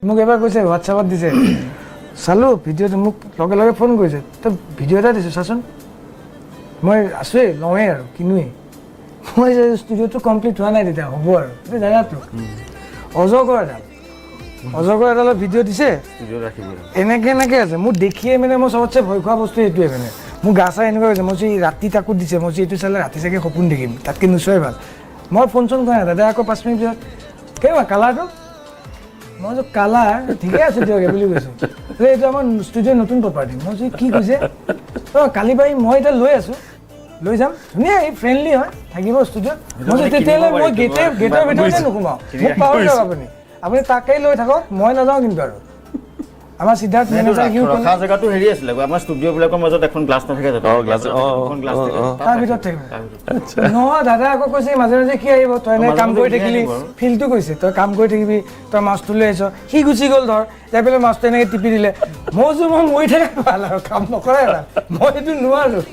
মোক এবাৰ কৈছে, হোৱাটছএপত দিছে, চালোঁ ভিডিঅ'টো। মোক লগে লগে ফোন কৰিছে, তই ভিডিঅ' এটা দিছোঁ, চাচোন। মই আছোৱেই, লওঁৱেই আৰু কিনোৱেই। মই ষ্টুডিঅ'টো কমপ্লিট হোৱা নাই তেতিয়া, হ'ব আৰু এইটো জেগাটো অজগৰ এডাল, অজগৰ এডালৰ ভিডিঅ' দিছে। ষ্টুডিঅ'ত ৰাখিব। এনেকে এনেকে আছে। মোক দেখিয়ে মানে মই চবতছে ভয় খোৱা বস্তু এইটোৱে। মানে মোৰ গা চা এনেকুৱা হৈছে। মই কৈছোঁ, ই ৰাতি তাকো দিছে। মই কৈছোঁ, এইটো চালে ৰাতি চাগে সপোন দেখিম, তাতকৈ নোচোৱাই ভাল। মই ফোন চোন কৰা নাই। দাদা আকৌ 5 মিনিট পিছত, কেনেকুৱা কালাৰটো? মই কৈছোঁ, কালাৰ ঠিকে আছে দিয়ক এই বুলি কৈছোঁ। বোলে, এইটো আমাৰ ষ্টুডিঅ'ৰ নতুন প্ৰপাৰ্টি। মই কৈছোঁ, কি কৈছে? অঁ, কালি পাৰি, মই এতিয়া লৈ আছোঁ, লৈ যাম। ধুনীয়া, এই ফ্ৰেণ্ডলি হয়, থাকিব ষ্টুডিঅ'ত। মই কৈছোঁ, তেতিয়াহ'লে মই গেটৰ ভিতৰতে নোসোমাওঁ, মোক পাহৰি যাওক আপুনি। আপুনি তাকেই লৈ থাকক, মই নাযাওঁ কিন্তু। আৰু আমাৰ সিদ্ধাৰ্থ মেনেজাৰ, সিও ক'লে ৰখা জেগাটো হেৰি আছিলে, আমাৰ ষ্টুডিঅ' বিলাকৰ মাজত এখন গ্লাছ নাথাকে জানো? অ, glass, অ, এখন গ্লাছ থাকে। অ। তাৰ ভিতৰত থাকিব। তাৰ ভিতৰত। নহয়, দাদা আকৌ কৈছে, মাজে মাজে কি আহিব, তই এনে মাজে কাম মাজে কৰি উলিয়াই থাকিলি আনিব আৰু। ফিল্ডটো কৈছে, তই কাম কৰি থাকিবি, তই মাছটো লৈ আহিছ, সি গুচি গ'ল ধৰ, যাই পেলাই মাছটো এনেকৈ টিপি দিলে। মই কৈছোঁ, মই মৰি থাকাই ভাল আৰু কাম নকৰাই ভাল, মই এইটো নোৱাৰোঁ।